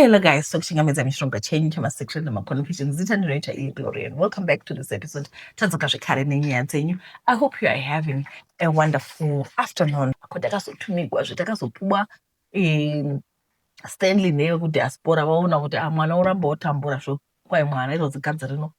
Hello guys, tokuchingamidza mishonga chenyu chemasection nemaconfusions. Zita ndinoita iyi Glory and welcome back to this episode. Tadzoka zvekare nenyaya dzenyu. I hope you are having a wonderful afternoon. Ko takazotumigwa zvetakazopuwa Stanley neyekudiaspora vaona kuti ah, mwana oramba otambura zvo kwai mwana irozigadzi rino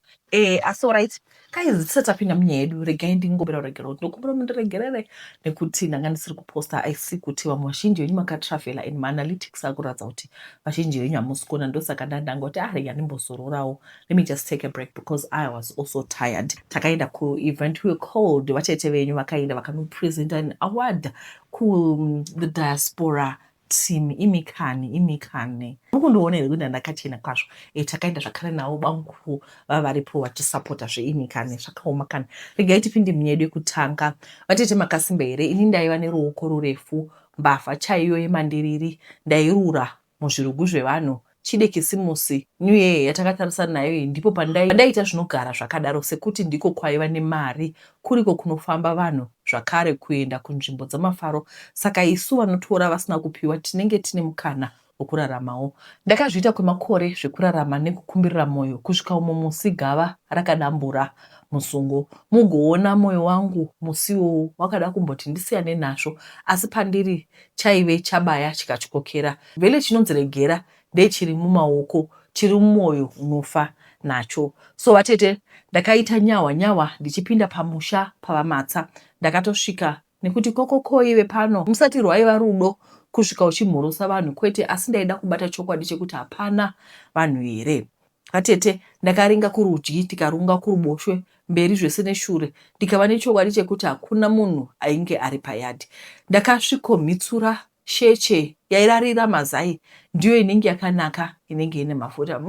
asi alright guys, tisati tapinda munyaya yedu, regai ndingobera ruregerero. Ndinokumbira mundiregerere nekuti ndanga ndisiri kuposta. I see kuti vamwe vazhinji venyu makatravela and maanalytics akuratidza kuti vazhinji venyu hamusi kuona. Ndosaka ndandangoti, ah, rega ndimbozororawo, let me just take a break because I was also tired. Takaenda kuevent we called vatete venyu, vakaenda vakanopresenta an award ku the diaspora team. Imikani imikani, mukundiona here kuti ndakachena kwazvo? Takaenda zvakare navo bamukuru vavaripo vachisapota zveimikani. Zvakaoma kani. Regai tipinde munyaya yedu yekutanga. Vatete, makasimba here? Ini ndaiva neruoko rurefu, mbavha chaiyo yemandiriri. Ndairura muzvirugu zvevanhu. Chide Kisimusi, New Year yatakatarisana nayo iyi, ndipo pandaiita zvinogara zvakadaro, sekuti ndiko kwaiva nemari, kuriko kunofamba vanhu zvakare kuenda kunzvimbo dzamafaro. Saka isu vanotora vasina kupiwa tinenge tine mukana wekuraramawo. Ndakazviita kwemakore zvekurarama nekukumbirira mwoyo, kusvika umo musi gava rakadambura musungo. Mugoona mwoyo wangu musi iwowo wakada kumboti ndisiyane nazvo, asi pandiri chaive chabaya chikatyokera. Vele chinonzi regera ndechiri mumaoko, chiri mumwoyo unofa nacho. So vatete, ndakaita nyahwa nyahwa ndichipinda pamusha pavaMatsa. Ndakatosvika nekuti kokokoi vepano. Musati rwaiva rudo kusvika uchimhorosa vanhu, kwete, asi ndaida kubata chokwadi chekuti hapana vanhu here. Vatete, ndakaringa kurudyi, tikarunga kuruboshwe, mberi zvese neshure, ndikava nechokwadi chekuti hakuna munhu ainge ari payadhi. Ndakasvikomhitsura sheche yairarira mazai, ndiyo inenge yakanaka, inenge ine mafuta.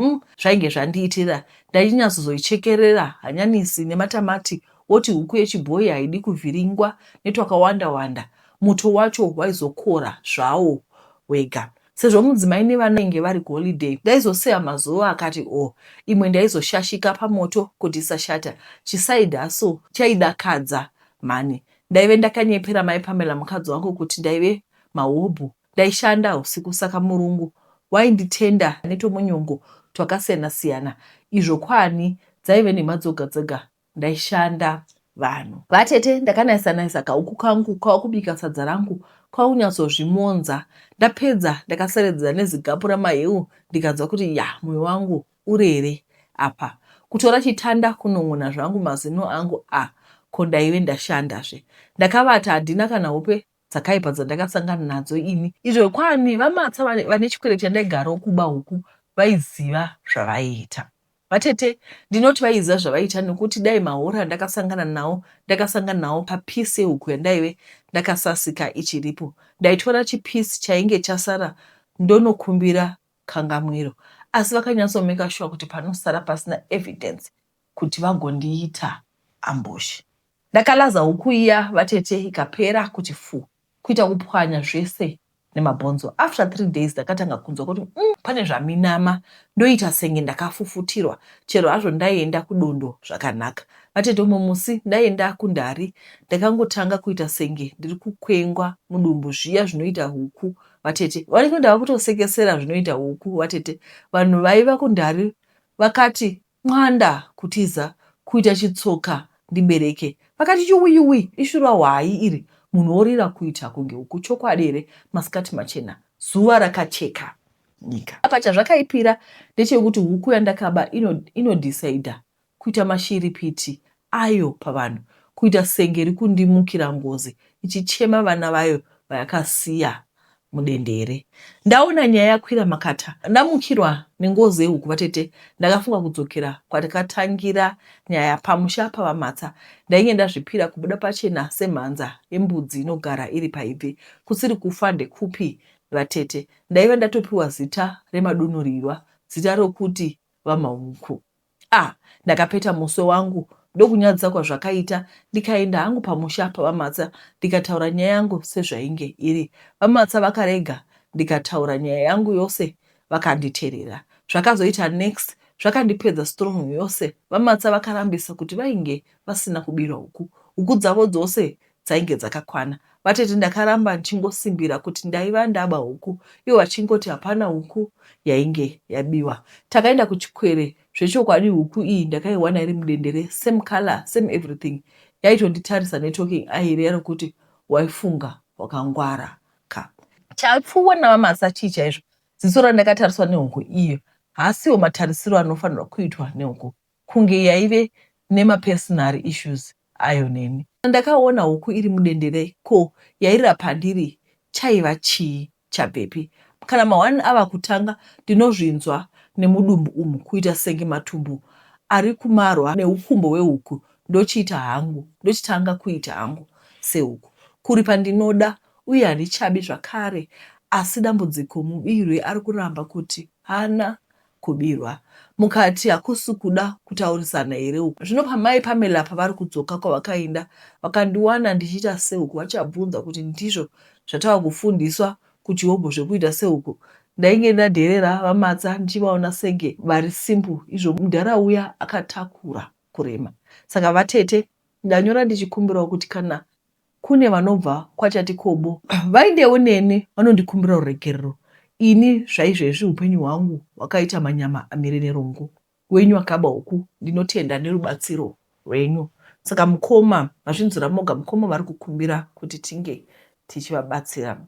Zvainge zvandiitira. Ndainyatsozoichekerera hanyanisi nematamati, woti huku yechibhoyi haidi kuvhiringwa netwakawanda wanda, muto wacho waizokora zvawo wega. Sezvo mudzimai nevana vainge vari kuholiday, ndaizoseya mazuva akati o. Imwe ndaizoshashika pamoto kuti isashata. Chiside hustle chaidakadza mhani. Ndaive ndakanyepera mai Pamela, mukadzi wangu, kuti ndaive mahobho, ndaishanda usiku, saka murungu wainditenda netomunyongo twakasiyana siyana, izvo kwani dzaive nhema dzoga dzoga, ndaishanda vanhu. Vatete, ndakanaisa naisa kahuku kangu kwava kubika sadza rangu kwakunyatsozvimonza. Ndapedza ndakaseredzera nezigapu ramaheu, ndikanzwa kuti ya, mwoyo wangu urere apa. Kutora chitanda kunon'ona zvangu mazino angu. A, ko ndaive ndashandazve. Ndakavata, handina kana hope dzakaipa dzandakasangana nadzo ini. Izvo kwani vaMatsa vane chikwereti chandaigarawo kuba huku vaiziva zvavaiita. Vatete, ndinoti vaiziva zvavaiita nekuti dai mahora andakasangana nawo, ndakasangana nawo papiece yehuku yandaive ndakasasika ichiripo. Ndaitora chipiece chainge chasara ndonokumbira kangamwiro. Asi vakanyatsomeka sure kuti panosara pasina evidence kuti vagondiita ambush. Ndakalaza huku iya vatete, ikapera kuti fu, kuita kupwanya zvese nemabhonzo. After 3 days ndakatanga kunzwa kuti pane zvaminama, ndoita senge ndakafufutirwa, chero hazvo ndaienda kudondo zvakanaka. Vatete, umwe musi ndaenda kundari, ndakangotanga kuita senge ndiri kukwengwa mudumbu, zviya zvinoita huku vatete. Vanenge ndava kutosekesera zvinoita huku vatete. Vanhu vaiva kundari vakati mwanda kutiza, kuita chitsoka ndibereke. Vakati yuwi yuwi, ishura hwai iri, munhu orira kuita kunge huku, chokwadi here, masikati machena, zuva rakacheka nyika? Apa chazvakaipira ndechekuti huku yandakaba inodhisaidha kuita mashiripiti ayo pavanhu, kuita senge rikundimukira ngozi, ichichema vana vayo vayakasiya mudendere. Ndaona nyaya yakwira makata, ndamukirwa nengozi yehuku vatete, ndakafunga kudzokera kwatakatangira nyaya, pamusha pavaMatsa. Ndainge ndazvipira kubuda pachena semhanza yembudzi inogara iri paibvi. Kusiri kufa ndekupi vatete? Ndaiva ndatopiwa zita remadunhurirwa, zita rokuti vaMahuku. Ah, ndakapeta muswe wangu ndokunyadzisa kwazvakaita, ndikaenda hangu pamusha pavaMatsa, ndikataura nyaya yangu sezvainge iri. VaMatsa vakarega ndikataura nyaya yangu yose, vakanditerera. Zvakazoita next zvakandipedza strong yose. VaMatsa vakarambisa kuti vainge vasina kubirwa huku, huku dzavo dzose dzainge dzakakwana. Vatete ndakaramba ndichingosimbira kuti ndaiva ndaba huku ivo vachingoti hapana huku yainge yabiwa. Takaenda kuchikwere zvechokwadi huku iyi ndakaiwana iri mudendere same colour same everything yaitonditarisa netalking eye riya rokuti waifunga wakangwara ka. Chapfuwa naVaMasa chii chaizvo? Ziso randakatariswa nehuku iyo haasiwo matarisiro anofanirwa kuitwa nehuku kunge yaive nemapersonari issues ayo neni. Ndakaona huku iri mudendere ko yairira pandiri chaiva chii chabvepi? Kana mahwani ava kutanga ndinozvinzwa nemudumbu umu kuita senge matumbu ari kumarwa neukumbo hwehuku ndochiita hangu ndochitanga kuita hangu sehuku. Kuripa ndinoda uye handichabi zvakare asi dambudziko mubirwi ari kuramba kuti haana kubirwa. Mukati hakusi kuda kutaurisana here uku? Zvino pamai Pamela pavari kudzoka kwavakainda vakandiwana ndichiita sehuku vachabvunza kuti ndizvo zvatava kufundiswa kuchihobho zvekuita sehuku? Ndainge ndadherera vaMatsa ndichivaona senge vari simple izvo mudhara uya akatakura kurema. Saka vatete ndanyora ndichikumbirawo kuti kana Kune vanobva kwaChatikobo vaindewo neni vanondikumbira ruregerero ini zvaizvezvi hupenyu hwangu hwakaita manyama amire nerongo wenyu akaba huku ndinotenda nerubatsiro rwenyu saka mukoma mazvinzwira moga mukoma vari kukumbira kuti tinge tichivabatsira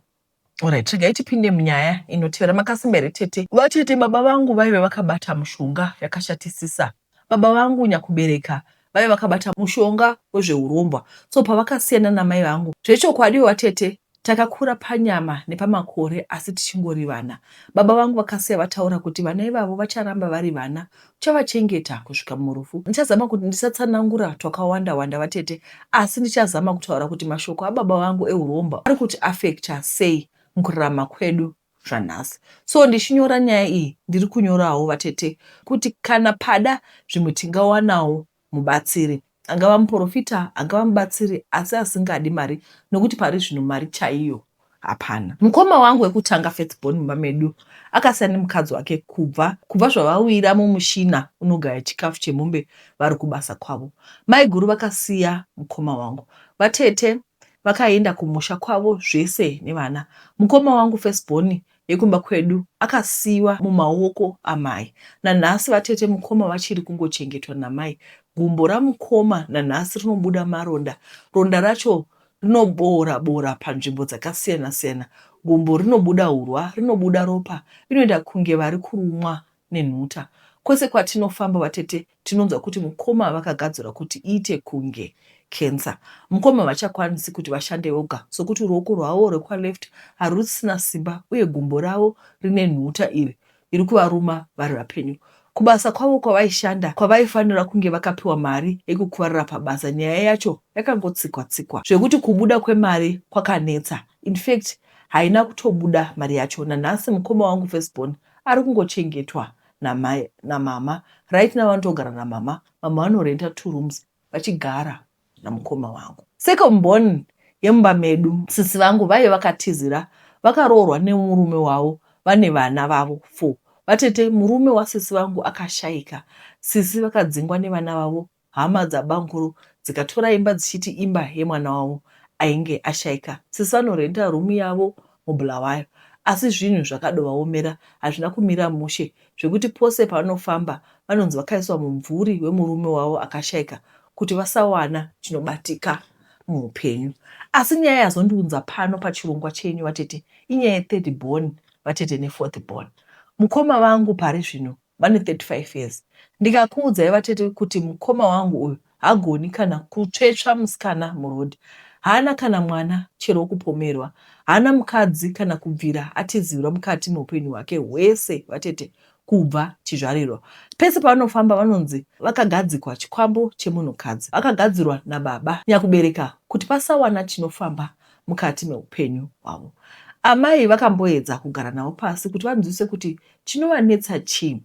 Alright, regai tipinde munyaya inotevera. Makasimba here tete? Vatete baba vangu vaive vakabata mushonga yakashatisisa. Baba vangu nyakubereka vaive vakabata mushonga wezvehurombwa. So pavakasiyana namai vangu, zvechokwadi vatete takakura panyama nepamakore asi tichingori vana. Baba vangu vakasiya vataura kuti vana ivavo vacharamba vari vana Uchavachengeta kusvika murufu. Ndichazama kuti ndisatsanangura twakawanda wanda vatete asi ndichazama kutaura kuti mashoko ababa vangu ehurombwa ari kuti affecta sei mukurarama kwedu zvanhasi. So ndichinyora nyaya iyi ndiri kunyorawo vatete kuti kana pada zvimwe tingawanawo mubatsiri. Angava muporofita, angava mubatsiri asi asingadi mari nokuti pari zvino mari chaiyo hapana. Mukoma wangu wekutanga first born mumba medu akasiyana nemukadzi wake kubva kubva zvavawira mumushina unogaya chikafu chemombe vari kubasa kwavo. Maiguru vakasiya mukoma wangu. Vatete vakaenda kumusha kwavo zvese nevana. Mukoma wangu first born yekumba kwedu akasiiwa mumaoko amai. Nanhasi vatete mukoma vachiri kungochengetwa namai. Gumbo ramukoma nanhasi rinobuda maronda. Ronda racho rinoboora boora panzvimbo dzakasiyana siyana. Gumbo rinobuda hurwa, rinobuda ropa, inoita kunge vari kurumwa nenhuta. Kwese kwatinofamba vatete tinonzwa kuti mukoma vakagadzirwa kuti iite kunge cancer. Mukoma havachakwanisi kuti vashande voga sokuti ruoko rwavo rwekwaleft harusisina simba uye gumbo ravo rine nhuta iri iri kuvaruma vari vapenyu. Kubasa kwavo kwavaishanda kwavaifanira kunge vakapiwa mari yekukuvarira pabasa nyaya yacho yakangotsikwa tsikwa zvekuti kubuda kwemari kwakanetsa. In fact haina kutobuda mari yacho nanhasi mukoma wangu first born ari kungochengetwa namai namama right now vanotogara namama mama vanorenta two rooms vachigara namukoma wangu. Second born yemumba medu sisi vangu vaive vakatizira vakaroorwa nemurume wavo vane vana vavo four. Vatete murume wasisi vangu akashaika sisi vakadzingwa nevana vavo Hama dzabamkuru dzikatora imba dzichiti imba yemwana wavo ainge ashaika. Sisi vanorenta room yavo muBulawayo asi zvinhu zvakadovaomera hazvina kumira mushe zvekuti pose pavanofamba vanonzi vakaiswa mumvuri wemurume wavo akashaika kuti vasawana chinobatika muhupenyu. Asi nyaya yazondiunza pano pachirongwa chenyu vatete inyaya yethird born vatete nefourth born. Mukoma vangu pari zvino vane 35 years ndikakuudzai vatete kuti mukoma wangu uyu hagoni kana kutsvetsva musikana muroad haana kana mwana chero wekupomerwa haana mukadzi kana kubvira atizirwa mukati meupenyu hwake hwese vatete kubva chizvarirwa pese pavanofamba vanonzi vakagadzikwa chikwambo chemunhukadzi vakagadzirwa nababa nyakubereka kuti pasawana chinofamba mukati meupenyu hwavo amai vakamboedza kugara navo pasi kuti vanzwise kuti Chinovanetsa chii?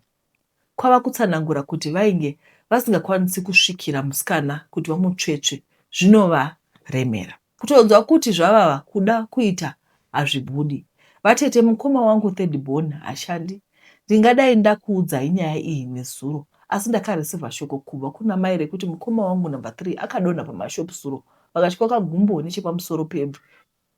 Kwava kutsanangura kuti vainge vasingakwanisi kusvikira musikana kuti vamutsvetsve zvinovaremera. Kutonzwa kuti zvavava kuda kuita hazvibudi. Vatete mukoma wangu third born hashandi. Ndingadai ndakuudzai nyaya iyi nezuro asi ndakareceiver shoko kubva kuna mai rekuti mukoma wangu number three akadonha pamashop zuro vakatyoka gumbo nechepamusoro pebvi.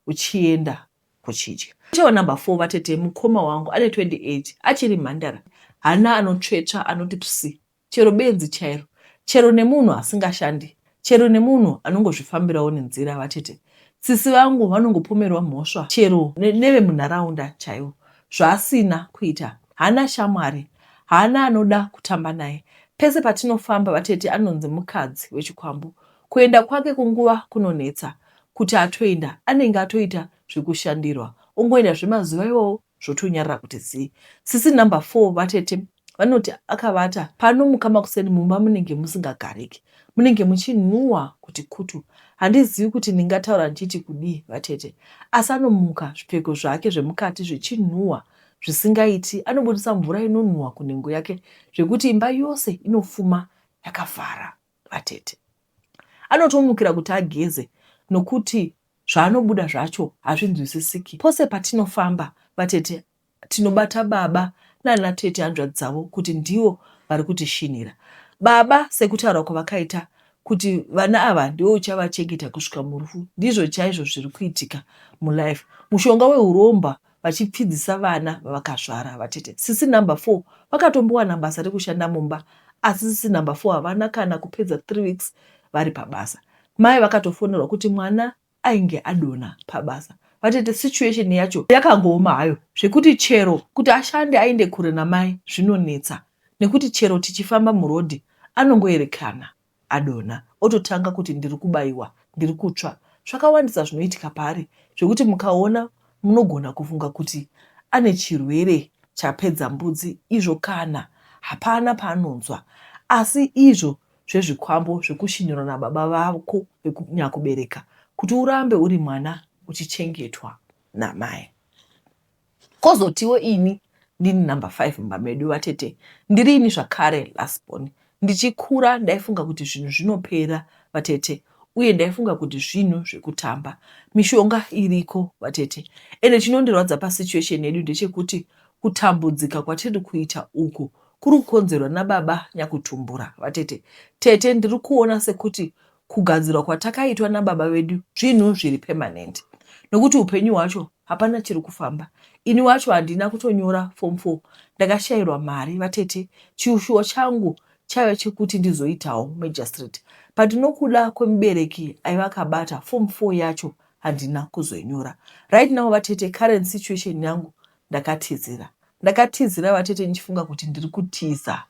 uchienda kuchidya. Chewa number 4 vatete mukoma wangu ane 28 achiri mhandara hana anotsvetsva anoti psi chero benzi chairo chero nemunhu asingashandi chero nemunhu anongozvifambirawo nenzira vatete sisi vangu vanongopomerwa mhosva chero nevemunharaunda chaivo zvaasina kuita hana shamwari hana anoda kutamba naye pese patinofamba vatete anonzi mukadzi wechikwambo kuenda kwake kunguva kunonetsa kuti atoenda anenge atoita zvekushandirwa ongoenda zvemazuva iwawo zvotonyarara kuti zii. Sisi number 4 vatete vanoti akavata paanomuka makuseni mumba munenge musingagariki munenge muchinhuhwa kuti kutu. Handizivi kuti ndingataura ndichiti kudii vatete asi anomuka zvipfeko zvake zvemukati zvichinhuhwa zvisingaiti anobudisa mvura inonhuhwa kunhengo yake zvekuti imba yose inofuma yakavhara vatete. Anotomukira kuti ageze nokuti zvaanobuda zvacho hazvinzwisisiki. Pose patinofamba vatete tinobata baba nana tete hanzvadzi dzavo kuti ndivo vari kutishinhira. Baba sekutaura kwavakaita kuti vana ava ndiwe uchavachengeta kusvika murufu ndizvo chaizvo zviri kuitika mulife. Mushonga wehuromba vachipfidzisa vana vavakazvara vatete. Sisi number 4 vakatombowana basa rekushanda mumba asi sisi number 4 havana kana kupedza 3 weeks vari pabasa. Mai vakatofonerwa kuti mwana ainge adonha pabasa. Vatete situation yacho yakangooma hayo zvekuti chero kuti ashande aende kure namai zvinonetsa nekuti chero tichifamba muroad anongoerekana adonha ototanga kuti ndiri kubaiwa ndiri kutsva. Zvakawandisa zvinoitika paari zvekuti mukaona munogona kufunga kuti ane chirwere chapedza mbudzi izvo kana hapana paanonzwa asi izvo zvezvikwambo zvekushinirwa nababa vako nyakubereka kuti urambe uri mwana uchichengetwa namai. Kozotiwo ini ndini number 5 mumba medu vatete ndiri ini zvakare last born. Ndichikura ndaifunga kuti zvinhu zvinopera vatete uye ndaifunga kuti zvinhu zvekutamba. Mishonga iriko vatete ende chinondirwadza pasituation yedu ndechekuti kutambudzika kwatiri kuita uku kuri kukonzerwa nababa nyakutumbura vatete. Tete ndiri kuona sekuti kugadzirwa kwatakaitwa nababa vedu zvinhu zviri permanent nokuti upenyu hwacho hapana chiri kufamba. Ini wacho handina kutonyora form 4 ndakashairwa mari vatete. Chiushuwo changu chaive chekuti ndizoitawo magistrate but nokuda kwemubereki aiva akabata form 4 yacho handina kuzoinyora. Right now vatete current situation yangu ndakatizira. Ndakatizira vatete ndichifunga kuti ndiri kutiza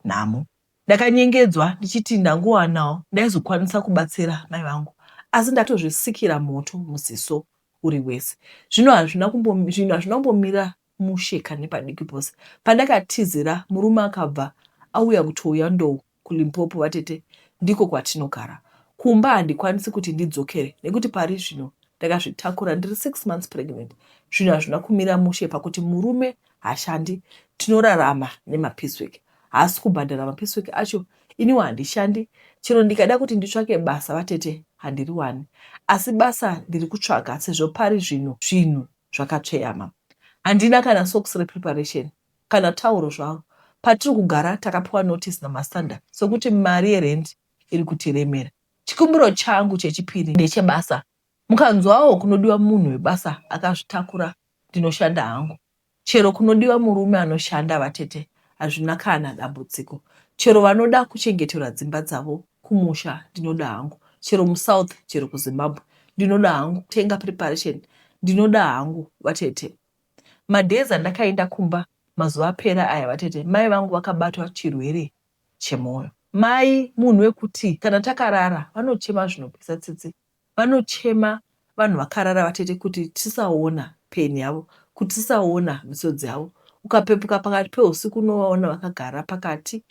nhamo. Ndakanyengedzwa ndichiti ndangowanawo ndaizokwanisa kubatsira mai vangu asi ndatozvisikira moto muziso uri wese. Zvino hazvina zvinhu hazvina kumbomira mushe kani padiki pose. Pandakatizira murume akabva auya kutouya ndou kuLimpopo vatete ndiko kwatinogara. Kumba handikwanisi kuti ndidzokere nekuti pari zvino ndakazvitakura ndiri 6 months pregnant. Zvinhu hazvina kumira mushe pakuti murume hashandi tinorarama nemapiecework. Haasi kubhadhara mapiecework acho iniwo handishandi chero ndikada kuti nditsvake basa vatete handiriwani. Asi basa ndiri kutsvaga sezvo pari zvino zvinhu zvakatsveyama. Handina kana socks repreparation kana tauro zvaro. Patiri kugara takapiwa notice naMastanda sokuti mari yerent iri kutiremera. Chikumbiro changu chechipiri ndechebasa. Mukanzwawo kunodiwa munhu webasa akazvitakura ndinoshanda hangu. Chero kunodiwa murume anoshanda vatete hazvina kana dambudziko. Chero vanoda kuchengeterwa dzimba dzavo kumusha ndinoda hangu. Chero muSouth chero kuZimbabwe ndinoda hangu kutenga preparation ndinoda hangu vatete. Madays andakaenda kumba mazuva apera aya vatete mai vangu vakabatwa chirwere chemoyo. Mai munhu wekuti kana takarara vanochema zvinopisa tsitsi. Vanochema vanhu vakarara vatete kuti tisaona pain yavo, kuti tisaona misodzi yavo. Ukapepuka pakati pehusiku unovaona vakagara pakati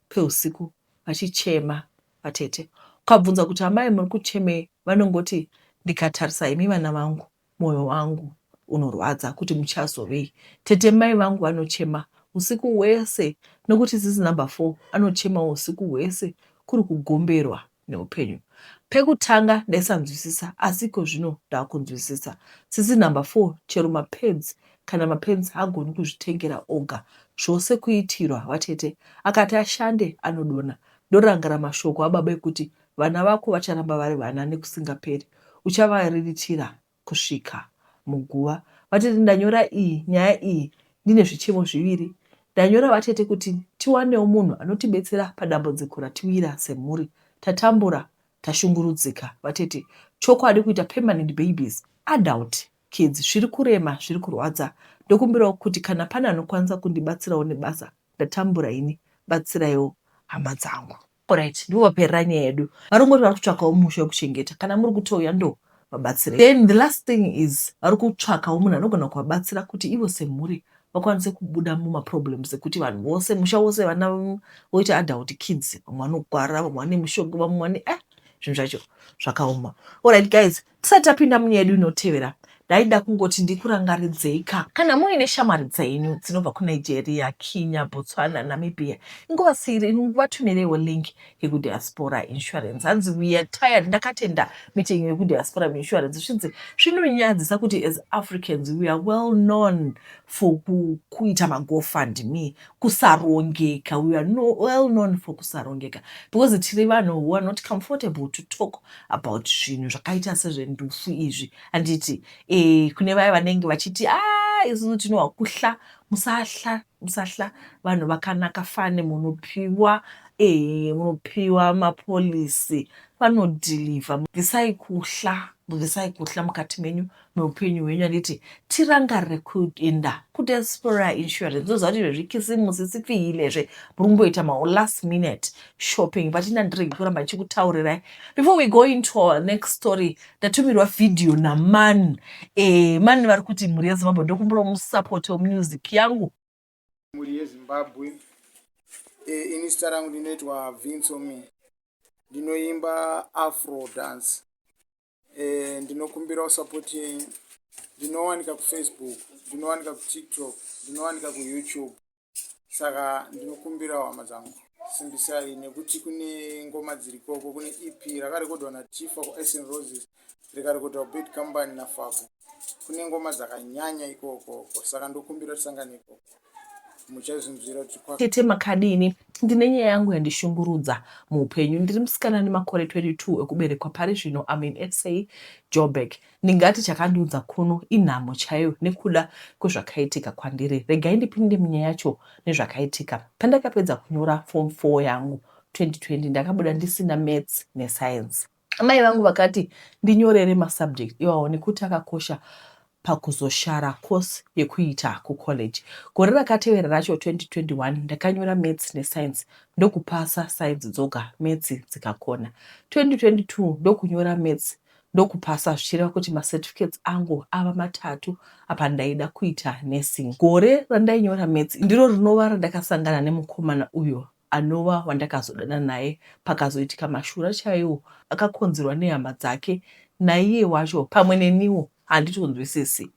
pehusiku vachichema vatete. Ukabvunza kuti amai muri kuchemei vanongoti ndikatarisa imi vana vangu Moyo wangu unorwadza kuti muchazovei. Tete mai vangu vanochema usiku hwese nokuti sisi number 4 anochemawo usiku hwese kuri kugomberwa neupenyu. Pekutanga ndaisanzwisisa asi ikozvino ndakunzwisisa. Sisi number 4 chero mapads kana mapants haagoni kuzvitengera oga zvose kuitirwa vatete. Akati ashande anodona. Ndorangara mashoko ababa ekuti vana vako vacharamba vari vana nekusingaperi. Uchavariritira. kusvika muguva. Vatete ndanyora iyi nyaya iyi ndine zvichemo zviviri. Ndanyora vatete kuti tiwanewo munhu anotibetsera padambudziko ratiwira semhuri. Tatambura tashungurudzika vatete. Chokwadi kuita permanent babies, adult kids zviri kurema zviri kurwadza. Ndokumbirawo kuti kana pane anokwanisa kundibatsirawo nebasa ndatambura ini batsiraiwo hama dzangu. Alright, ndipo paperera nyaya yedu. Varongoti vari kutsvakawo musha wekuchengeta. Kana muri kutouya ndo vabatsire. Then the last thing is vari kutsvakawo munhu anogona kuvabatsira kuti ivo semhuri vakwanise kubuda mumaproblems ekuti vanhu vose musha wose vana voita adult kids, vamwe vanogwara, vamwe vane mushonga, vamwe vane zvinhu zvacho zvakaoma. Alright guys, tisati tapinda munyaya yedu inotevera, ndaida kungoti ndikurangaridzei ka kana muine shamwari dzenyu dzinobva kuNigeria, Kenya, Botswana, Namibia, inguvasiyire vatumireiwo link yekuDiaspora Insurance. Hanzi we are tired. Ndakatenda meeting yekuDiaspora Insurance. Zvinzi zvinonyadzisa kuti as Africans we are well known for kuita maGoFundMe, kusarongeka. We are no, well known for kusarongeka because tiri vanhu who are not comfortable to talk about zvinhu zvakaita sezvendufu izvi. Handiti kune vaya vanenge vachiti a isusu tinowakuhla, musahla musahla vanhu vakanaka fane munopiwa munopiwa mapolisi vanodhilivha. Bvisai kuhla, bvisai kuhla mukati menyu meupenyu hwenyu. Handiti tirangarire kuenda kuDiaspora Insurance. Ndoziva kuti izvezvi kisimusi sipfihilezve muri kumboita malast minute shopping, but ina ndiregi kuramba ndichikutaurirai. Before we go into our next story, ndatumirwa vhidhiyo naman mani vari kuti mhuri yeZimbabwe ndokumbura musupport music yangu. Mhuri yeZimbabwe, ini zita rangu ndinoitwa Vinsomi, ndinoimba afro dance. Ndinokumbirawo support yenyu. Ndinowanika kuFacebook, ndinowanika kuTikTok, ndinowanika kuYouTube, saka ndinokumbirawo hama dzangu, simbisai nekuti kune ngoma dzirikoko. Kune EP rakarekodwa naTifa kuSn Roses, rikarekodwa kuBad Company naFabo. Kune ngoma dzakanyanya ikokoko, saka ndokumbira tisangane ikoko, muchazvinzwira kuti Tete makadini? Ndine nyaya yangu yandishungurudza muupenyu. Ndiri musikana nemakore 22 ekuberekwa. Pari zvino am in SA, Joburg. Ndingati chakandiunza kuno inhamo chaiyo nekuda kwezvakaitika kwandiri. Regai ndipinde munyaya yacho nezvakaitika. Pandakapedza kunyora form 4 yangu 2020, ndakabuda ndisina maths nescience. Amai vangu vakati ndinyorere masubject iwawo nekuti akakosha pakuzoshara course yekuita kucollege. Gore rakatevera racho 2021 ndakanyora maths nescience ndokupasa science dzoga, maths dzikakona. 2022 ndokunyora maths ndokupasa, zvichireva kuti macertificates angu ava matatu. Apa ndaida kuita nursing. Gore randainyora maths ndiro rinova randakasangana nemukomana uyo anova wandakazodana naye. Pakazoitika mashura chaiwo akakonzerwa nehama dzake naiye wacho pamwe neniwo, handitonzwisisi.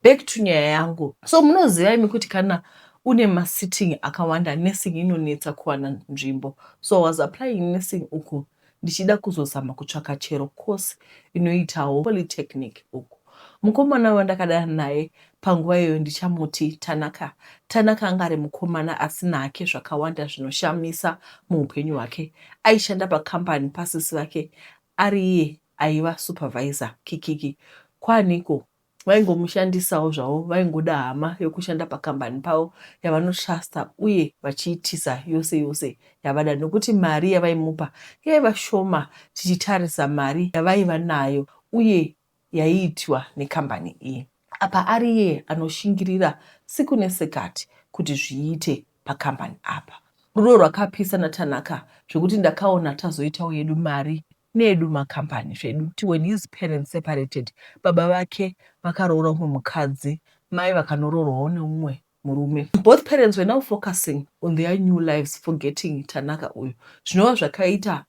Back to nyaya yangu. So munoziva imi kuti kana une masitting akawanda, nursing inonetsa kuwana nzvimbo. So I was applying nursing uku ndichida kuzozama kutsvaka chero course inoitawo polytechnic uku. Mukomana wandakadana naye panguva iyoyo ndichamuti Tanaka. Tanaka anga ari mukomana asina hake zvakawanda zvinoshamisa muupenyu hwake. Aishanda pakambani pasisi vake ari iye aiva supervisor. Kikiki kwaniko, vaingomushandisawo zvavo. Vaingoda hama yokushanda pakambani pavo yavanotrusta uye vachiitisa yose yose yavada nokuti mari yavaimupa yaiva shoma tichitarisa mari yavaiva nayo uye yaiitwa nekambani iyi. Apa ari iye anoshingirira siku nesikati kuti zviite pakambani apa. Rudo rwakapisa naTanaka zvekuti ndakaona tazoitawo yedu mari needu makambani zvedu. When his parents separated, baba vake vakaroora umwe mukadzi, mai vakanoroorwawo neumwe murume. Both parents were now focusing on their new lives, forgetting Tanaka uyu, zvinova zvakaita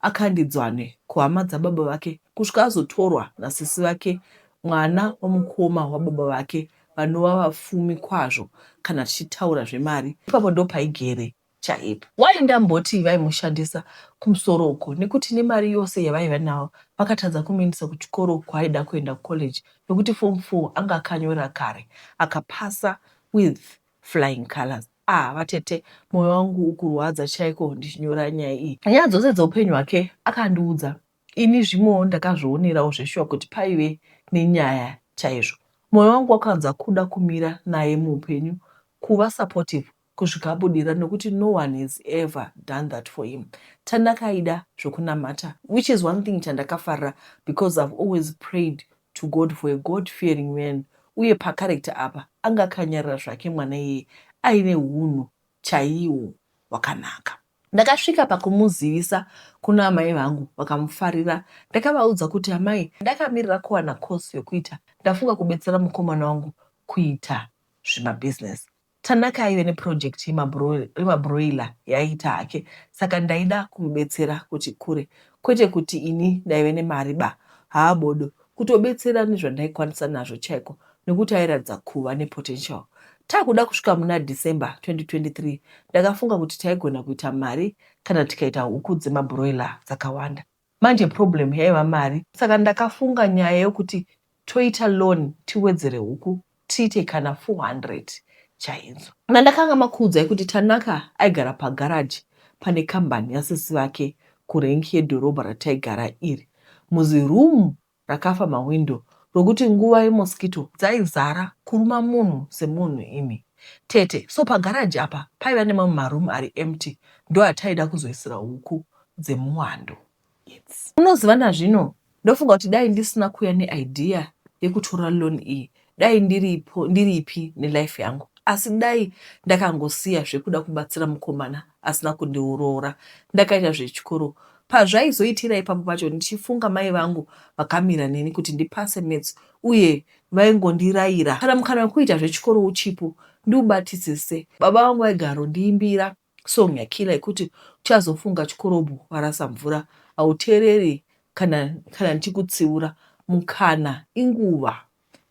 akandidzwane kuhama dzababa vake kusvika azotorwa nasisi vake, mwana wamukoma wababa vake, vanova vapfumi kwazvo kana tichitaura zvemari. Ipapo ndopaigere chaipo. Why ndamboti vaimushandisa kumusoro uko? Nekuti nemari yose yavaiva nayo vakatadza kumuendesa kuchikoro kwaaida kuenda, kucollege, nekuti form 4 anga akanyora kare akapasa with flying colors. Ah vatete, mwoyo wangu ukurwadza chaiko ndichinyora nyaya iyi. Nyaya dzose dzeupenyu hwake akandiudza. Ini zvimwewo ndakazvionerawo zveshuwa kuti paive nenyaya chaizvo. Moyo wangu wakanzwa kuda kumira naye muupenyu, kuva supportive kusvika abudirira nokuti no one has ever done that for him. Tanaka aida zvokunamata which is one thing chandakafarira because I've always prayed to God for a God fearing man uye pacharacter apa anga akanyarara zvake mwana iyeye aine hunhu chaihwo hwakanaka. Ndakasvika pakumuzivisa kuna amai vangu vakamufarira. Ndakavaudza kuti amai ndakamirira kuwana course yokuita ndafunga kubetsera mukomana wangu kuita zvimabusiness. Tanaka aive neproject yemabroiler yaaiita hake saka ndaida kumubetsera kuti ikure kwete kuti ini ndaive nemari ba haa bodo kutobetsera nezvandaikwanisa nazvo chaiko nekuti airatidza kuva nepotential. Takuda kusvika muna December 2023 ndakafunga kuti taigona kuita mari kana tikaita huku dzemabroiler dzakawanda. Manje problem yaiva mari saka ndakafunga nyaya yokuti toita loan tiwedzere huku tiite kana 400 chaidzo. Ndakanga makuudzai kuti Tanaka aigara pagarage pane kambani yasisi vake kurenki yedhorobha rataigara iri muziroom rakafa mawindow rokuti nguva yemosquito dzaizara kuruma munhu semunhu imi tete so pagarage apa paiva nemamwe maroom ari empty ndoataida kuzoisira huku dzemuwando idzi. Unoziva nazvino ndofunga kuti dai ndisina kuuya neidea yekutora loan iyi dai ndiripo ndiripi nelife yangu asi dai ndakangosiya zvekuda kubatsira mukomana asina kundiroora ndakaita zvechikoro Pazvaizoitira ipapo pacho ndichifunga mai vangu vakamira neni kuti ndipase maths uye vaingondiraira kana mukana wekuita zvechikoro uchipo ndiubatisise. Baba vangu vaigarondiimbira song yaKiller yekuti uchazofunga chikorobho warasa mvura hauteereri kana kana ndichikutsiura mukana inguva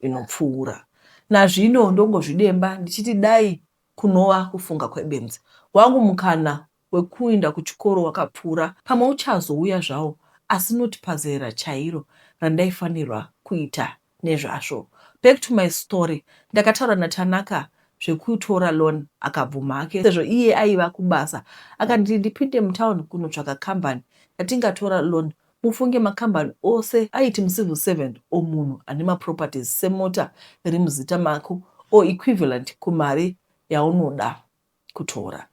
inopfuura. Nazvino ndongozvidemba ndichiti dai kunova kufunga kwebenzi. Wangu mukana wekuinda kuchikoro wakapfuura pamwe uchazouya zvawo asi not pazera chairo randaifanirwa kuita nezvazvo. Back to my story ndakataura naTanaka zvekutora loan akabvuma hake sezvo iye aiva kubasa akanditi ndipinde mutown kunotsvaka company yatingatora loan mufunge makambani ose aiti mucivil servant or munhu ane maproperties semota iri muzita mako or equivalent kumari yaunoda kutora.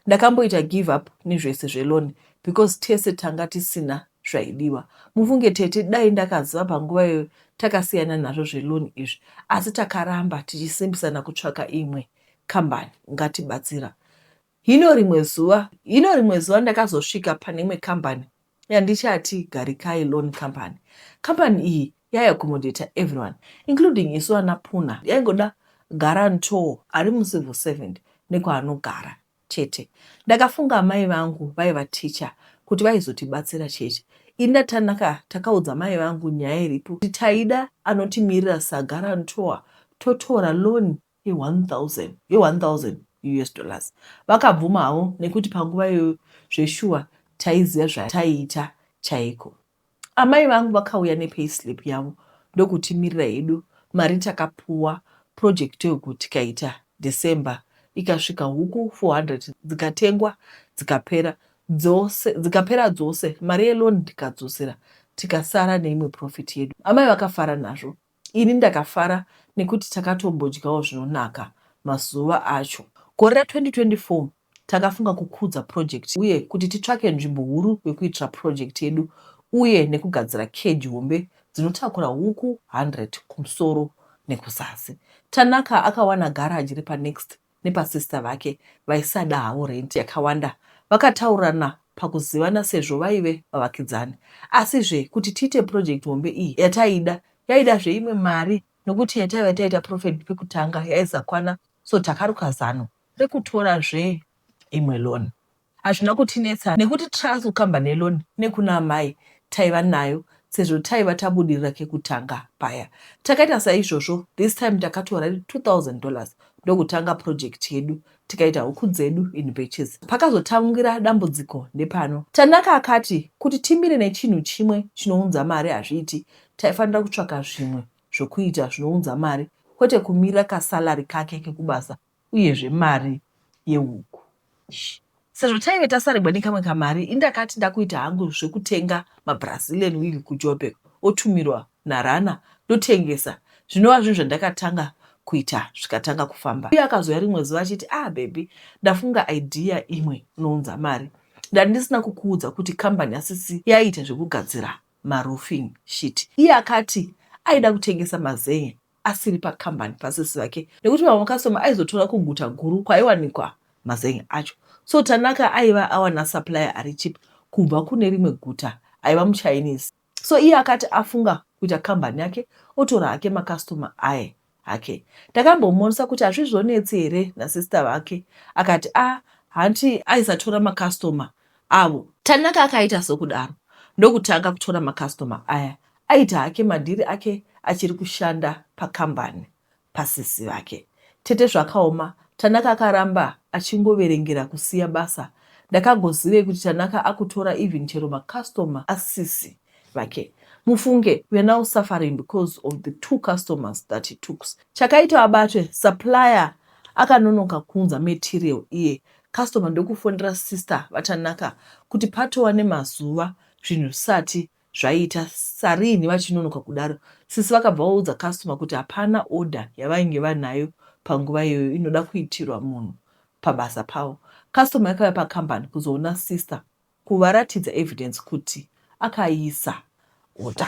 Ndakamboita give up nezvese zveloan because tese tanga tisina zvaidiwa. Mufunge tete dai ndakaziva panguva iyoyo takasiyana nazvo zveloan izvi asi takaramba tichisimbisana kutsvaka imwe kambani ingatibatsira. Hino rimwe zuva hino rimwe zuva ndakazosvika pane imwe kambani yandichati Garikai Loan Company. Company iyi yaiaccommodata everyone including isu ana Puna. Yaingoda guarantor ari mucivil servant nekwaanogara chete. Ndakafunga amai vangu vaiva teacher kuti vaizotibatsira chete. Ini naTanaka takaudza mai vangu nyaya iripo kuti taida anotimirira saguarantor totora loan ye1000 ye1000 us dollars. Vakabvuma havo nekuti panguva iyoyo zveshuwa taiziva zvataiita chaiko. Amai vangu vakauya nepayslip yavo ndokutimirira hedu mari takapuwa project yogu tikaita December ikasvika huku 400 dzikatengwa dzikapera dzose dzikapera dzose mari yeloan tikadzosera tikasara neimwe profit yedu. Amai vakafara nazvo Ini ndakafara nekuti takatombodyawo zvinonaka mazuva acho. Gore ra 2024 takafunga kukudza project uye kuti titsvake nzvimbo huru yekuitira project yedu uye nekugadzira cage hombe dzinotakura huku 100 kumusoro nekuzasi. Tanaka akawana garage repanext nepasister vake vaisada havo rent yakawanda vakataurirana pakuzivana sezvo vaive vavakidzani. Asi zve kuti tiite project hombe iyi yataida yaida zve imwe mari nokuti yataiva taita profit pekutanga yaisakwana so takaruka zano rekutora zve imwe loan. Hazvina kutinetsa nekuti trust kukambani yeloan nekuna amai taiva nayo sezvo taiva tabudirira kekutanga paya. Takaita saizvozvo this time takatora iri 2000 dollars ndokutanga project yedu tikaita huku dzedu in batches. Pakazotangira dambudziko ndepano. Tanaka akati kuti timire nechinhu chimwe chinounza mari hazviiti taifanira kutsvaka zvimwe zvokuita zvinounza mari kwete kumirira kasalary kake kekubasa uyezve mari yehuku. Sezvo taive tasarigwa nekamwe kamari indakati ndakuita hangu zvekutenga maBrazilian wig kuJoburg otumirwa naRana ndotengesa zvinova zvinhu zvandakatanga kuita zvikatanga kufamba. Uye akazouya rimwe zuva achiti ah baby ndafunga idea imwe inounza mari. Ndandisina kukuudza kuti kambani yasisi yaiita zvekugadzira maroofing sheet. Iye akati aida kutengesa mazen'e asiri pakambani pasisi vake nekuti mamwe makasitoma aizotora kuguta guru kwaiwanikwa mazen'e acho. So Tanaka aiva awana supplier ari cheap kubva kune rimwe guta aiva muChinese. So iye akati afunga kuita kambani yake otora hake makasitoma aye hake. Ndakambomuonesa kuti hazvizonetsi here nasister vake akati ah hanti aisatora makasitoma avo. Tanaka akaita sokudaro ndokutanga kutora makasitoma aya. Aita hake madhiri ake achiri kushanda pakambani pasisi vake. Tete zvakaoma, Tanaka akaramba achingoverengera kusiya basa. Ndakagozivei kuti Tanaka akutora even chero macustomer asisi vake. Mufunge, we are now suffering because of the two customers that he took. Chakaita abatwe, supplier akanonoka kuunza material iye customer ndokufonera sister vaTanaka kuti patova nemazuva zvinhu zvisati zvaita sarinhi vachinonoka kudaro. Sisi vakabva vaudza customer kuti hapana order yavainge vanayo panguva iyoyo inoda kuitirwa munhu pabasa pavo. Customer yakauya pacompany kuzoona sister kuvaratidza evidence kuti akaisa order.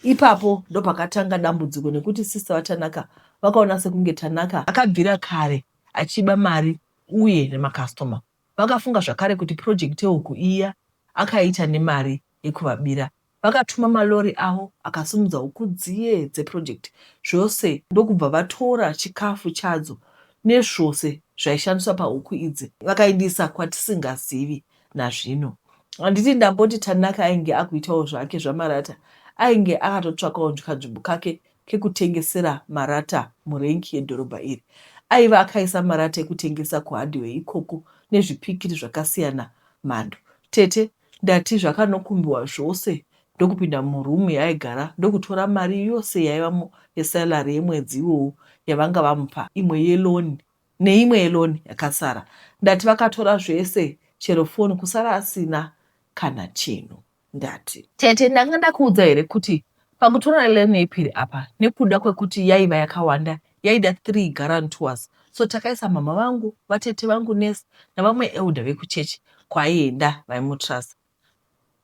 Ipapo ndopakatanga dambudziko nekuti sister vaTanaka vakaona sekunge Tanaka akabvira kare achiba mari uye nemacustomer. Vakafunga zvakare kuti project yehuku iya akaita nemari yekuvabira. Vakatuma malorry avo akasimudza huku dziye dzeproject zvose ndokubva vatora chikafu chadzo nezvose zvaishandiswa pahuku idzi vakaindisa kwatisingazivi nazvino. Handiti ndamboti Tanaka ainge akuitawo zvake zvamarata ainge akatotsvakawo kanzvimbo kake kekutengesera marata murenki yedhorobha iri. Aiva akaisa marata ekutengesa kuhardware ikoko nezvipikiri zvakasiyana mhando. Tete, ndati zvakanokumbiwa zvose ndokupinda muroom yaaigara ndokutora mari yose yaivamo yesalary yemwedzi iwowo yavanga vamupa imwe yeloan neimwe yeloan yakasara. Ndati vakatora zvese chero phone kusara asina kana chinhu. Ndati. Tete, ndanga ndakuudza here kuti pakutora loan yepiri apa nekuda kwekuti yaiva yakawanda yaida 3 guarantors so takaisa mhamha vangu, vatete vangu nurse navamwe elder vekuchurch kwaaienda vaimutrust.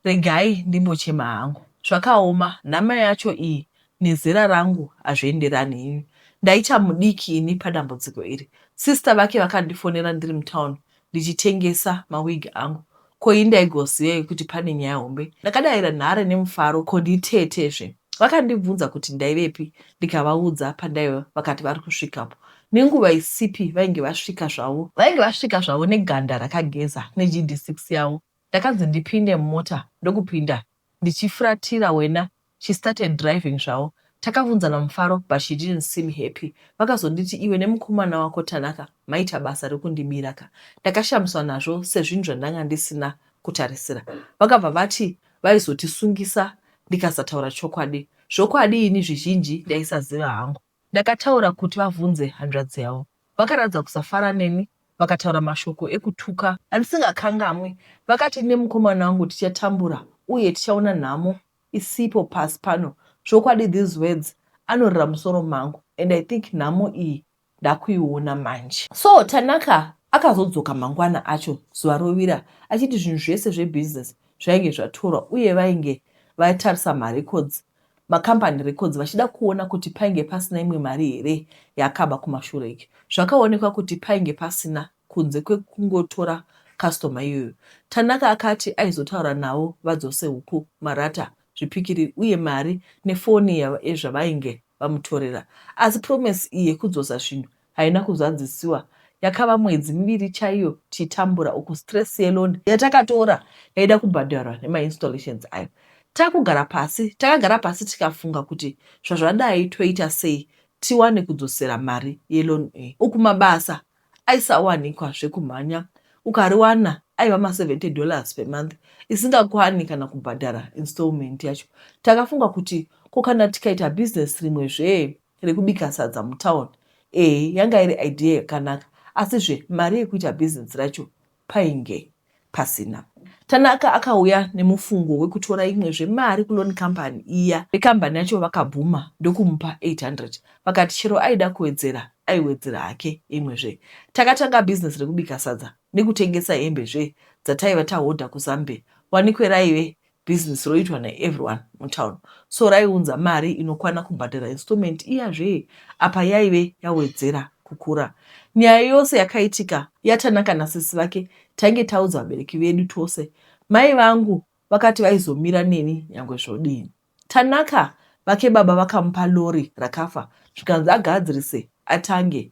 Regai ndimbochema hangu. Zvakaoma, nhama yacho iyi nezera rangu hazvienderani ini. Ndaita mudiki ini padambudziko iri. Sister vake vakandifonera ndiri mutown ndichitengesa mawig angu. Ko ini ndaigozivei kuti pane nyaya hombe. Ndakadaira nhare nemufaro ko nditete zve. Vakandibvunza kuti ndaivepi ndikavaudza pandaiva vakati vari kusvikapo. Nenguva isipi vainge vasvika zvavo. Vainge vasvika zvavo neganda rakageza neGD6 yavo. Ndakanzi ndipinde mumota ndokupinda ndichifuratira wena she started driving zvavo. Takavhunzana mufaro but she didn't seem happy. Vakazonditi iwe nemukomana wako Tanaka maita basa rekundibira ka. Ndakashamiswa nazvo sezvinhu zvandanga ndisina kutarisira. Vakabva vati vaizotisungisa ndikasataura chokwadi. Zvokwadi ini zvizhinji ndaisaziva hangu. Ndakataura kuti vavhunze hanzvadzi yavo. Vakaratidza kusafara neni vakataura mashoko ekutuka. Andisingakangamwi. Vakati ini nemukomana wangu tichatambura uye tichaona nhamo isipo pasi pano. Zvokwadi these words anorira musoro mangu and I think nhamo iyi ndakuiona manje. So Tanaka akazodzoka mangwana acho zuva rovira achiti zvinhu zvese zvebusiness zvainge zvatorwa uye vainge vatarisa marecords macompany records vachida kuona kuti painge pasina imwe mari here yaakaba kumashure ike. Zvakaonekwa kuti painge pasina kunze kwekungotora customer iyoyo. Tanaka akati aizotaura navo vadzose huku, marata, zvipikiri uye mari nefoni yezvavainge vamutorera. Asi promise iyi yekudzosa zvinhu haina kuzadzisiwa. Yakava mwedzi miviri chaiyo tichitambura uku stress yeloan yatakatora yaida kubhadharwa nemainstallations ayo. Takugara pasi, takagara pasi tikafunga kuti zvazvadai toita sei tiwane kudzosera mari yeloan iyi. Uku mabasa aisawanikwa zvekumhanya ukariwana aiva ma 70 dollars per month isingakwani kana kubhadhara installment yacho. Takafunga kuti ko kana tikaita business rimwe zvee rekubika sadza mutown ehe yanga iri idea yakanaka asi zve mari yekuita business racho painge. pasina. Tanaka akauya nemufungo wekutora imwezve mari kuloan company iya. Vekambani yacho vakabvuma ndokumupa 800 vakati chero aida kuwedzera aiwedzera hake imwezve. Takatanga business rekubika sadza nekutengesa hembe zve dzataiva tahodha kuZambia wanikwe raive business roitwa naeveryone mutown so raiunza mari inokwana kubhadhara installment iya zvee apa yaive yawedzera kukura. Nyaya yose yakaitika yaTanaka nasisi vake tainge taudza vabereki vedu tose. Mai vangu vakati vaizomira neni nyangwe zvodii. Tanaka vake baba vakamupa lorry rakafa zvikanzi agadzirise atange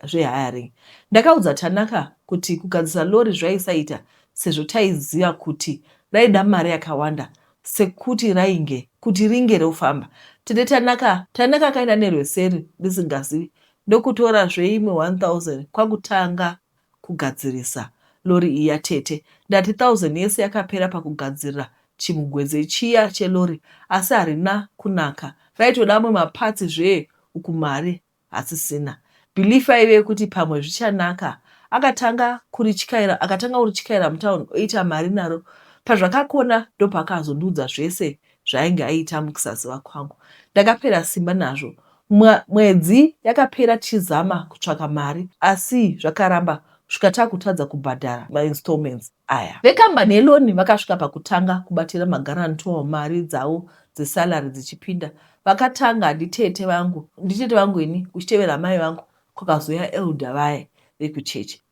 zvehiring. Ndakaudza Tanaka kuti kugadzirisa lorry zvaisaita sezvo taiziva kuti raida mari yakawanda sekuti rainge kuti ringe rofamba. Tete Tanaka Tanaka akaenda nerweseri ndisingazivi ndokutora zveimwe 1000 kwakutanga kugadzirisa lorry iya tete. Ndati 1000 yese yakapera pakugadzirira chimugweze chiya chelorry asi harina kunaka raitoda amwe maparts zvee uku mari hasisina. Belief yaive yekuti pamwe zvichanaka. Akatanga kurityaira akatanga kurityaira mutown oita mari naro. Pazvakakona ndopaakazondiudza zvese zvaainge aita mukusaziva kwangu. Ndakapera simba nazvo. Mwedzi yakapera tichizama kutsvaka mari asi zvakaramba kusvika takutadza kubhadhara mainstallments aya. Vekambani yeloan vakasvika pakutanga kubatira maguarantor mari dzavo dzesalary dzichipinda. Vakatanga nditete vangu, nditete vangu ini kuchitevera amai vangu kwakazouya elder vaye vekuchechi.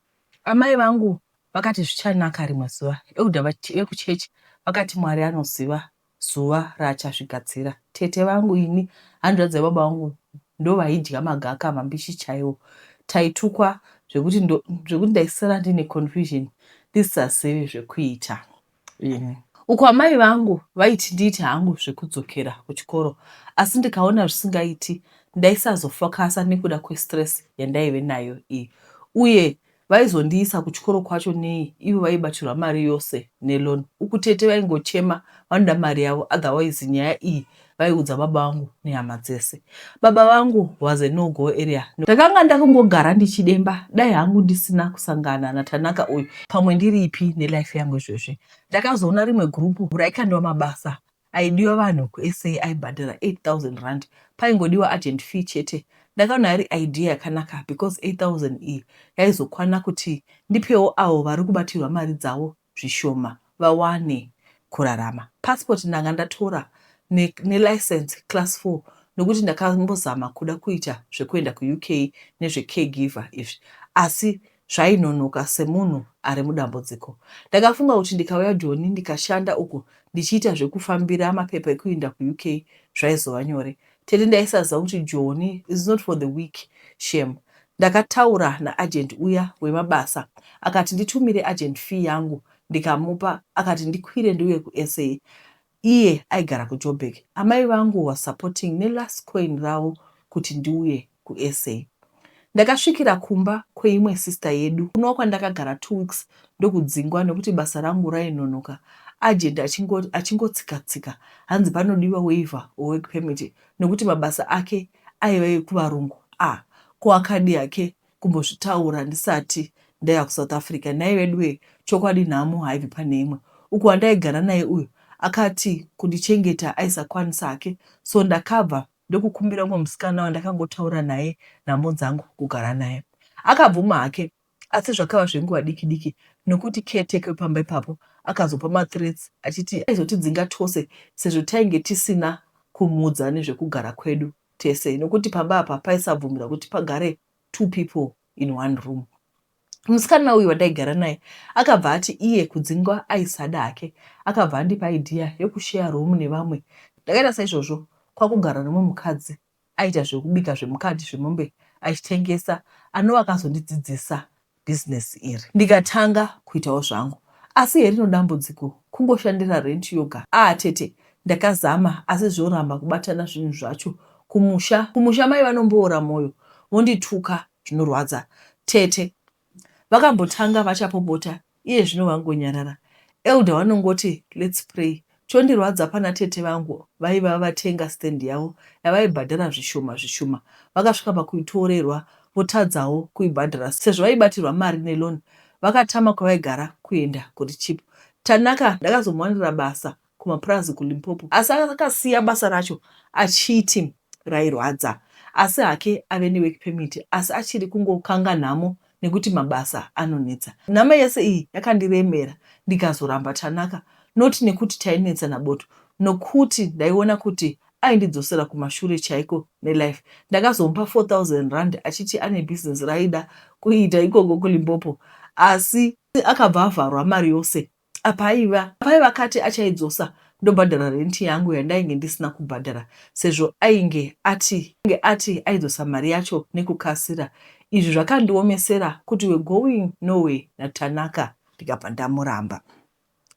Amai vangu vakati zvichanaka rimwe zuva. Elder vekuchechi vakati Mwari anoziva zuva raachazvigadzira. Tete vangu ini hanzvadzi yababa vangu ndovaidya magaka mambishi chaiwo. Taitukwa zvekuti zvekuti ndaisara ndine confusion ndisisazivi zvekuita ini. Uku amai vangu vaiti ndiite hangu zvekudzokera kuchikoro asi ndikaona zvisingaiti ndaisazofokasa nekuda kwestress yandaive nayo iyi uye Vaizondiisa kuchikoro kwacho nei ivo vaibatirwa mari yose neloan. Uku tete vaingochema vanoda mari yavo otherwise nyaya iyi vaiudza baba vangu nehama dzese. Baba vangu was a no go area. Ndakanga ndakungogara ndichidemba dai hangu ndisina kusangana naTanaka uyu pamwe ndiripi nelife yangu izvezvi. Ndakazoona rimwe group raikandiwa mabasa Aidiwa vanhu kuSA aibhadhara R8000 paingodiwa agent fee chete. Ndakaona iri idea yakanaka because 8000 iyi yaizokwana kuti ndipewo avo varikubatirwa mari dzavo zvishoma vawane kurarama. Passport ndanga ndatora nelicence class four nokuti ndakambozama kuda kuita zvekuenda kuUK nezvecaregiver izvi asi Zvainonoka semunhu ari mudambudziko. Ndakafunga kuti ndikauya Joni ndikashanda uku ndichiita zvekufambira mapepa ekuinda kuUK zvaizova nyore. Tete ndaisaziva kuti Joni is not for the weak shame. Ndakataura naagent uya wemabasa akati nditumire agent fee yangu ndikamupa akati ndikwire ndiuye kuSA iye aigara kuJoburg. Amai vangu was supporting nelast coin ravo kuti ndiuye kuSA. Ndakasvikira kumba kweimwe sister yedu kunova kwandakagara two weeks ndokudzingwa nekuti basa rangu rainonoka agent achingotsika tsika hanzi panodiwa waiver or work permit nekuti mabasa ake aiva ekuvarungu ah ko akadii hake kumbozvitaura ndisati ndaiva kuSouth Africa nhai veduwee chokwadi nhamo haibvi pane imwe uku wandaigara naye uyu akati kundichengeta aisakwanisa hake so ndakabva ndokukumbira umwe musikana wandakangotaura naye nhamo dzangu kugara naye. Akabvuma hake asi zvakava zvenguva diki diki nokuti caretaker wepamba ipapo akazopa mathreats achiti aizotidzinga tose sezvo tainge tisina kumuudza nezvekugara kwedu tese nokuti pamba apa paisabvumirwa kuti pagare two people in one room. Musikana uyu wandaigara naye akabva ati iye kudzingwa aisada hake akabva andipa idea yekusheya room nevamwe. Ndakaita saizvozvo kwakugara nemumwe mukadzi aiita zvekubika zvemukati zvemombe achitengesa anova akazondidzidzisa business iri ndikatanga kuitawo zvangu. Asi herino dambudziko kungoshandira rent yoga aah tete ndakazama asi zvoramba kubatana zvinhu zvacho kumusha kumusha mai vanomboora moyo vondituka zvinorwadza tete vakambotanga vachapopota iye zvino vangonyarara elder vanongoti lets pray chondirwadza pana tete vangu vaiva vatenga stand yavo yavaibhadhara zvishoma zvishoma vakasvika pakuitorerwa votadzawo kuibhadhara sezvo vaibatirwa mari neloan vakatama kwavaigara kuya. kuenda kuri cheap. Tanaka ndakazomuwanira basa kumapurazi kuLimpopo asi akasiya basa racho achiti rairwadza. Asi hake ave nework permit asi achiri kungokanga nhamo nekuti mabasa anonetsa. Nhamo yese iyi yakandiremera ndikazoramba Tanaka not nekuti tainetsana but nokuti ndaiona kuti aindidzosera kumashure chaiko nelife. Ndakazomupa 4000 rand achiti ane business raaida kuita ikoko kuLimpopo asi akabva avharwa mari yose apa aiva aiva akati achaidzosa ndobhadhara rent yangu yandainge ndisina kubhadhara sezvo ainge ati ainge ati aidzosa mari yacho nekukasira. Izvi zvakandiomesera kuti we're going nowhere naTanaka ndikabva ndamuramba.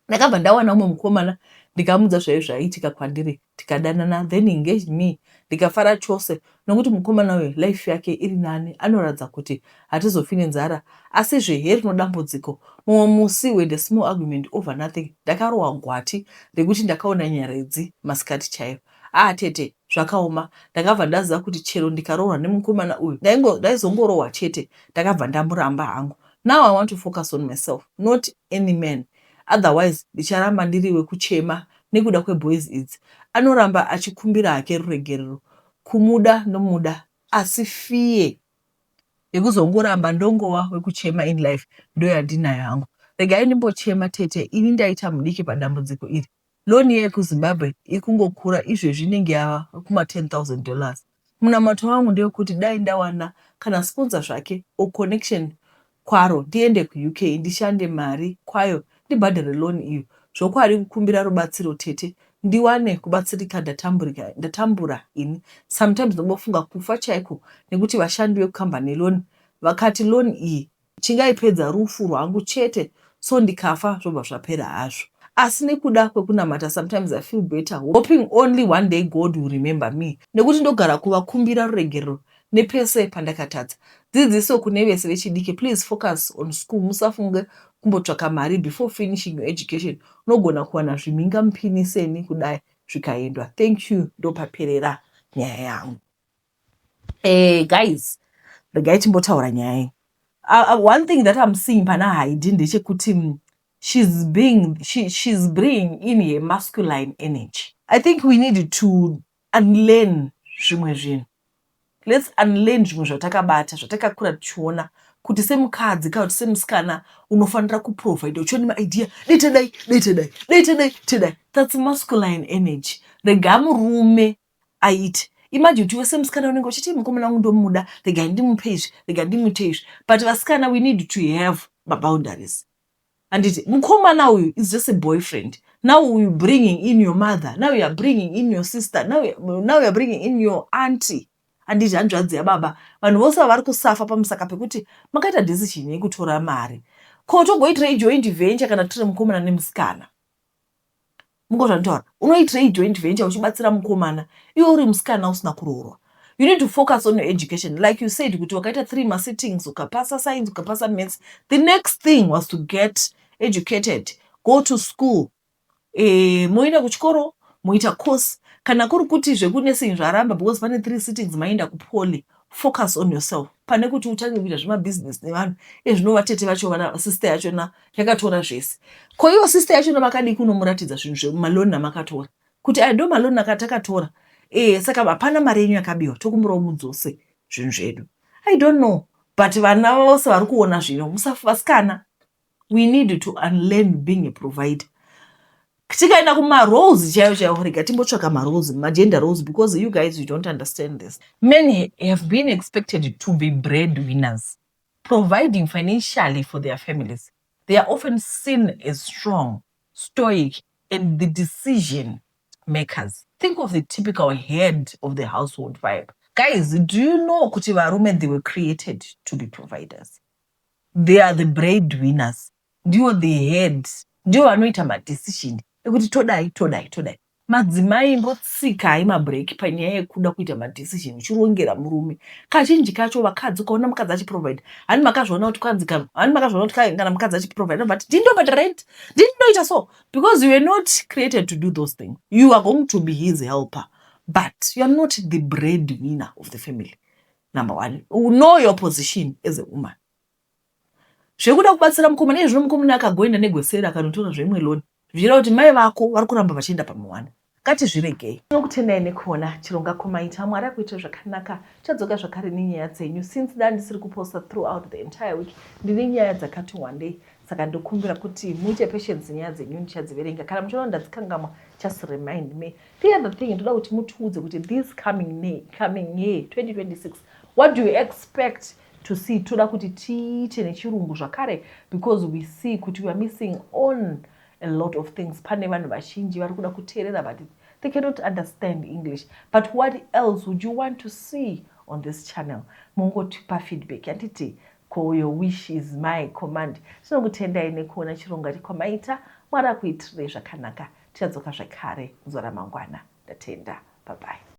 Ndakabva ndawana umwe mukomana ndikamuudza zvaive zvaitika kwandiri tikadanana then he engaged me ndikafara chose nokuti mukomana uyu life yake iri nani anoratidza kuti hatizofi nenzara asizve herino dambudziko. Mumwe musi we had a small argument over nothing ndakarohwa gwati rekuti ndakaona nyaredzi masikati chaiyo. Ah tete zvakaoma ndakabva ndaziva kuti chero ndikaroorwa nemukomana uyu ndaizongorohwa chete ndakabva ndamuramba hangu. Now I want to focus on myself not any man otherwise ndicharamba ndiri wekuchema nekuda kweboys idzi. Anoramba achikumbira hake ruregerero kumuda ndomuda asi fear yekuzongoramba ndongova wekuchema in life ndoyandinayo hangu. Regai ndimbochema tete ini ndaita mudiki padambudziko iri. Loan yekuZimbabwe iri kungokura izvezvi inenge yava kuma 10,000 dollars. Munamato wangu ndewekuti dai ndawana kana sponsor zvake or connection kwaro ndiende kuUK ndishande mari kwayo ndibhadhare loan iyo. Zvokwadi kukumbira rubatsiro tete ndiwane kubatsirika ndatambura ini. Sometimes ndombofunga kufa chaiko nekuti vashandi vekukambani yeloan vakati loan iyi chingaipedza rufu rwangu chete so ndikafa zvobva zvapera hazvo. Asi nekuda kwekunamata sometimes I feel better hoping only one day God will remember me nekuti ndogara kuvakumbira ruregerero nepese pandakatadza. Dzidziso kune vese vechidiki please focus on school musafunge kumbotsvaka mari before finishing your education unogona kuwana zvimhinga mupini seni kudai zvikaendwa. Thank you ndopaperera nyaya yangu. Guys regai timbotaura nyaya iyi. One thing that I'm seeing pana Heidi ndechekuti she's bringing in her masculine energy. I think we need to unlearn zvimwe zvinhu. Let's unlearn zvimwe zvatakabata zvatakakura tichiona kuti semukadzi kana kuti semusikana unofanira kuprovide uchiona maidea dai tadai dai tadai dai tadai tadai. That's masculine energy. Rega murume aite. Imagine kuti iwe semusikana unenge uchiti mukomana wangu ndomuda regai ndimupe izvi rega ndimuite izvi but vasikana we need to have maboundaries. Handiti mukomana uyu is just a boyfriend. Now you bringing in your mother, now you are bringing in your sister, now you are bringing in your auntie. Handiti hanzvadzi yababa. Vanhu vose vari kusafa pamusaka pekuti makaita decision yekutora mari. Ko togoitirei joint venture kana tiri mukomana nemusikana? Mungozvanitaura unoitirei joint venture uchibatsira mukomana iwe uri musikana usina kuroorwa? You need to focus on your education like you said kuti wakaita 3 masittings ukapasa science ukapasa maths. The next thing was to get educated, go to school. Moenda kuchikoro moita course kana kuri kuti zvekunursing zvaramba because pane 3 sittings maenda kupoly. Focus on yourself pane kuti utange kuita zvemabusiness nevanhu ezvino vatete vacho vana sister yachona yakatora zvese. Ko iwo sister yachona makadii kunomuratidza zvinhu zvemaloni amakatora kuti aya ndo maloni akatakatora saka hapana mari yenyu yakabiwa tokumbirawo mudzose zvinhu zvedu. I don't know but vana vose vari kuona zvino vasikana we need to unlearn being a provider. Tikaenda kumaroles chaiyo chaiyo rega timbotsvaka maroles magender roles because you guys you don't understand this. Men have been expected to be breadwinners, providing financially for their families. They are often seen as strong, stoic and the decision makers. Think of the typical head of the household vibe. Guys, do you know kuti varume they were created to be providers? They are the breadwinners. Ndiwo the head. Ndiwo vanoita madecision ekuti todai todai todai. Madzimai mbotsikai mabreak panyaya yekuda kuita madecision uchirongera murume. Kazhinji kacho vakadzi ukaona mukadzi achiprovide hani makazviona kuti kwanzi kana hani makazviona kuti kana mukadzi achiprovide anobva ati ndini ndobhadhara rent ndini ndoita so because you were not created to do those things. You are going to be his helper but you are not the breadwinner of the family. Number one, know your position as a woman. Zvekuda kubatsira mukomana iye zvino mukomana akagoenda negweseri akanotora zveimwe loan zvichireva kuti mai vako vari kuramba vachienda pamuwana. Ngatizviregei. Tinokutendai nekuona chironga komaita. Mwari akuitire zvakanaka. Tichadzoka zvakare nenyaya dzenyu. Since ndandisiri kuposta throughout the entire week, ndine nyaya dzakati wandei. Saka ndokumbira kuti muite patience, nyaya dzenyu ndichadziverenga. Kana muchiona ndadzikangamwa, just remind me. The other thing, ndoda kuti mutiudze kuti this coming year 2026, what do you expect to see? Toda kuti tiite nechirungu zvakare because we see kuti we are missing on a lot of things. Pane vanhu vazhinji vari kuda kuteerera but they cannot understand English. But what else would you want to see on this channel? Mungotipa feedback, handiti? Ko your wish is my command. Tinokutendai nekuona chironga kwamaita. Mwari akuitirei zvakanaka. Tichadzoka zvakare zuva ramangwana. Ndatenda, bye bye.